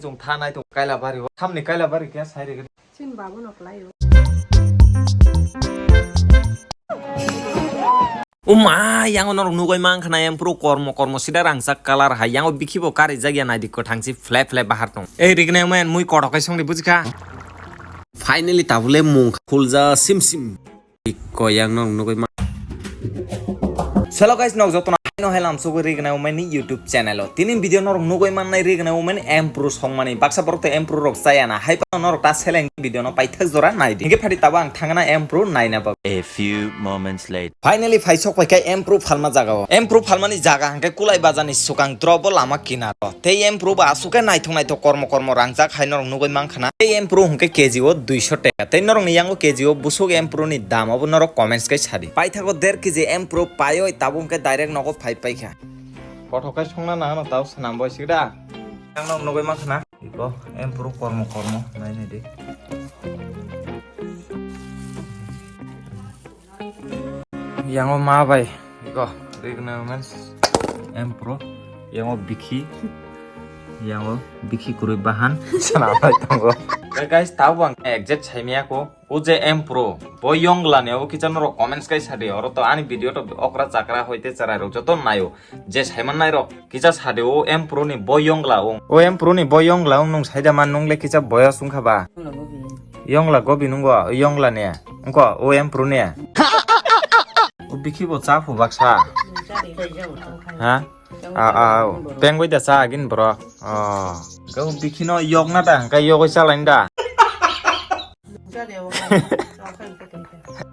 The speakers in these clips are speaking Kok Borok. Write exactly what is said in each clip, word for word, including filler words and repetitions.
Chwng tha nai tong Kailabari o. Samni Kailabari khe sai rwgwi. Chini babu no kwlai o. Uma, yango norok nugwi mankha na, empro kormo kormo sida rangchak colour hai, yango bikhibo karijak ya, naidi kwthang si flap flap bahar tong. Ei rignai man mui kothok kai songdi bujikha. Finally tabule mung khulja sim sim. Ikko yang norok nugwi man. Hello guys, nok jotono haino hai lamsugwi rignai umani YouTube channel o. Tini video norok nugwi mannai rignai umani empro songmani. Baksa borok to empro rok chaya na. Hai phano norok ta seleng video no paithak jora naidi. Hinkhe phadi tabo ang thangna empro naina bagwi. A few moments later. Finally phaisok paikha empro phalma jaga o. Empro phalmani jaga hwnkhe Kulai bazar ni swkang drobo lama kinaro. Tei empro bo aswk khe naithok naithok kormo kormo rangjak hai norok nugwi mankha na. Tei empro hwnkhe K G o duiso taka. Tei norokni yango K G o busuk empro ni dam obo norok comments khe sadi. Paithago der K G empro paioi tabuk hwnkhe direct nogo phai paikha. Kothok khe songna nangano tao swnam bai sikda. Yang nok nugwi mankha na. Iko empro kormo kormo nai nai di. Yango ma bai, iko, rigna men empro, yango bikhi, yango bikhi kurui bahan, sana bai tongo. Guys, tabo ang exact saimaya ko, o je empro, bo yongla ni abo kicha norok comments kai sadi, oro to ani video to okra chakra hoite charai rok joto nayo, je saiman nai rok. Kisa sade o empro ni bo yongla ong. O empro ni bo yongla ong nung saida man nung le kisa boyos wngkha ba. Yongla gobi nungo, yongla ne. Wngkho o empro ne. O bikhi bo cha phu baksa. Ha? A, a, o. Pengwi da cha agin bro. Oh. Ga o bikhi no yok na da, ga yogoi cha lain da.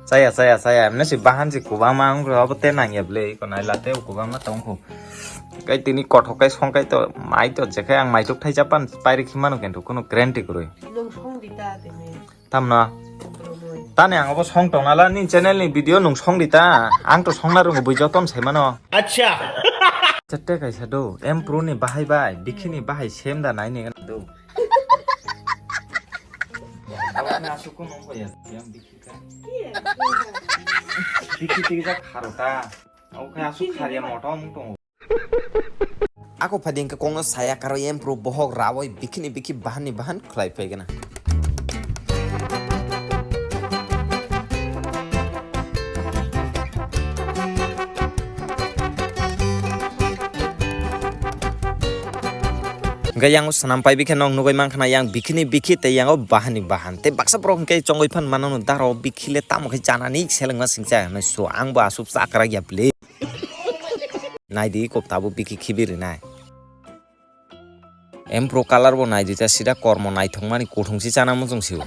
Chaya, chaya, chaya. Emne si bahan si kubama wngkha, obo te nangya ble, iko naila te kubama tongkhu. Kai tini kothok kai song kai to, mai to jekai ang maituk thai japan pairi khimano kento, kono guarantee kwrwi. Nung song di ta tini. Tamno? Tani ang obo song tong nala, ni channel ni video nung song di ta. Ang to song na rungo bui jotom sai mano. Acha. Chette kaisa do, empro ni bahai bai, bikhi ni bahai sem da nai ni do. Abo na asuk ko nong ko ya, yang bikhi ka. Bikhi tigi jak kharo ta. Abo khe asuk khariya motom tong. Ako phadi hwnkhe kongno saya karo empro bohok rawoi bikhi ni bikhi bahan ni bahan khwlai phai gana. Hwnkhe yang swnam pai bikhe nok nugui mankha na yang bikhi ni bikhi tei yang o bahan ni bahan tei baksa borok hwnkhe chongoi phan mano no daro bikhi le tamo khe chanani selengma singcha hinwi so ang bo asuk chakra ya ble. Naidi kok tabo bikhi khibi rinai. Empro colour bo naidi ta sida kormo naithokmani kuthung si chana muchung sio.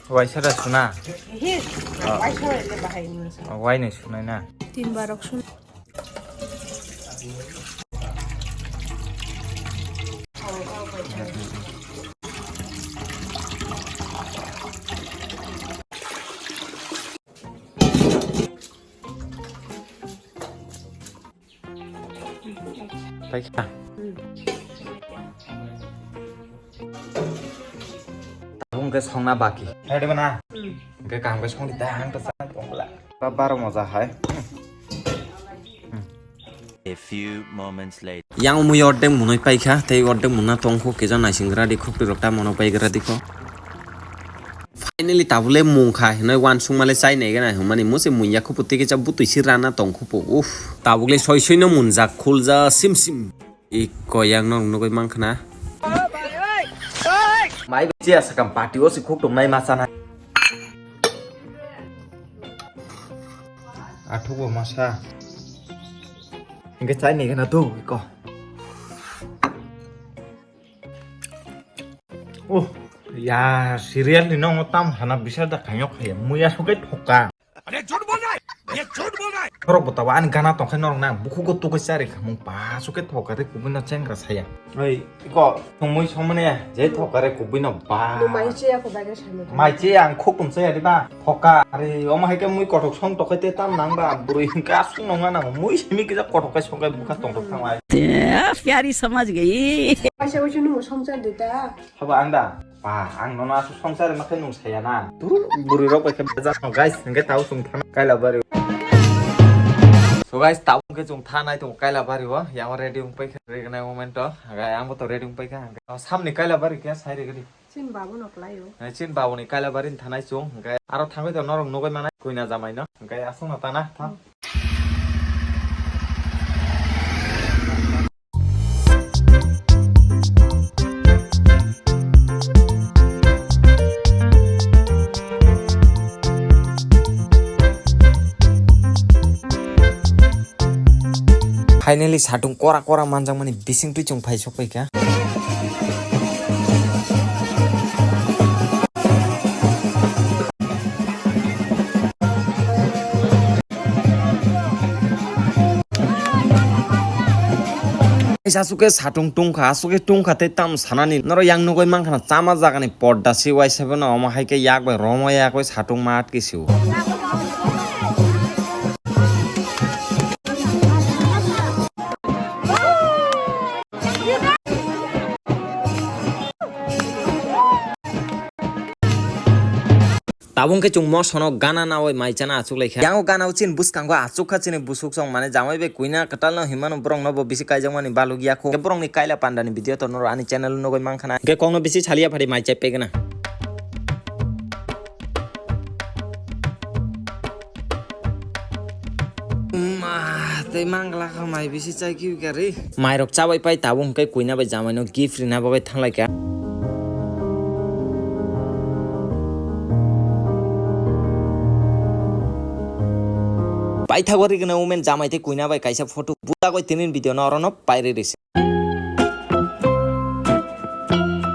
Waisa da suna. He, waisa le bahai ni sa. Wai ni sunai na. Tin barok sun. Paikha. Tabuk hwnkhe songna baki. Hai de mana? Hwnkhe kaham khe songdi ta ang ta chana tongla. Ba baro moja hai. A few moments later. Yang mui ordek munoi paikha, tei ordek muna tongkhu, kisa naising gradi khukri rok ta mono pai gradi kho. Finally tabule mungkha hinoi wansukmale chai nai gana hwnmani mose mungya khupu tei kisa butui si rana tong khupu. Uff, tabukle soi soino munjak khulja sim sim. Ikko yang no nugui mankha na. Mai bai chiya sakam party o si khuk tongnai ma chana. Athuk bo masa. Hingke chai ni gana tu ikko. Oh, ya serial ni nongo tam hana bisa da khanyok khaya muya sukai thoka. अरे झूठ बोल रहा है, ये झूठ बोल रहा है। Norok bo tabo ani gana tongkhai norok na bukhugo tugui chari khamung pa suke thokare kubui no chengra saya. Oi, iko, tongmui somane, je thokare kubui no ba. Bo mai che ako bagre sano. Mai che ang khuk tum saya di ba. Thoka, are, omo hai ke mui kothok song tokhai te tam nang ba, bwrwi hingka asung nong nang, mui simi kisa kothok kai song kai bukha tong tong thang lai. Te, pyari samajh gayi. Paisa uchu nung somchar dita. Haba ang da. Pa, ang nono asuk songchar ma khe nung saya na. Tur bwrwi rok bai khe bejak no, guys. Hingke tau chwng thana Kailabari. So guys, tau hingke chwng thanai tongo Kailabari o. Yang ready wng pai kha, ready gnai moment o. Hingke ang bo to ready wng pai kha. Hingke samni Kailabari khe sai rwgwi di. Chin babu no klai o. Eh, chin babu ni Kailabari ni thanai chwng. Hingke aro thangwi to norok nugui manai kuina jamai no. Hingke aswk no tana thang. Finally, satung kora kora manjakmani bisingtwi chwng phai sokphaikha. Aswk khe satung tungkha, aswk khe tungkha tei tamo sanani norok yang nugui mankha na chama jagani podda se waisa phano omo hai khe yak bai romwi yak bai satung ma atki sio. Tabuk khe chwng mosono gana nawi mai chana achuk lai kha. Yang o gana o chini bwskango achuk kha chini busuk song mane jamai bai kuina kwtal no hinmano borok no bo bisi kaijakmani baluk ya kho. Borok ni kaila panda ni video to norok ani channel o nugui mankha na. Hingke kokno bisi saliya phari mai chai pegna. Ma, tei mangla kha mai bisi chai kiu kari. Mai rok chabai pai tabuk hingke kuina bai jamai no gift rina bagwi thanglai kha. Paithak o rigwna women jamai tei kuina bai kaisa photo butagwi tinin video no orono pairwi risi.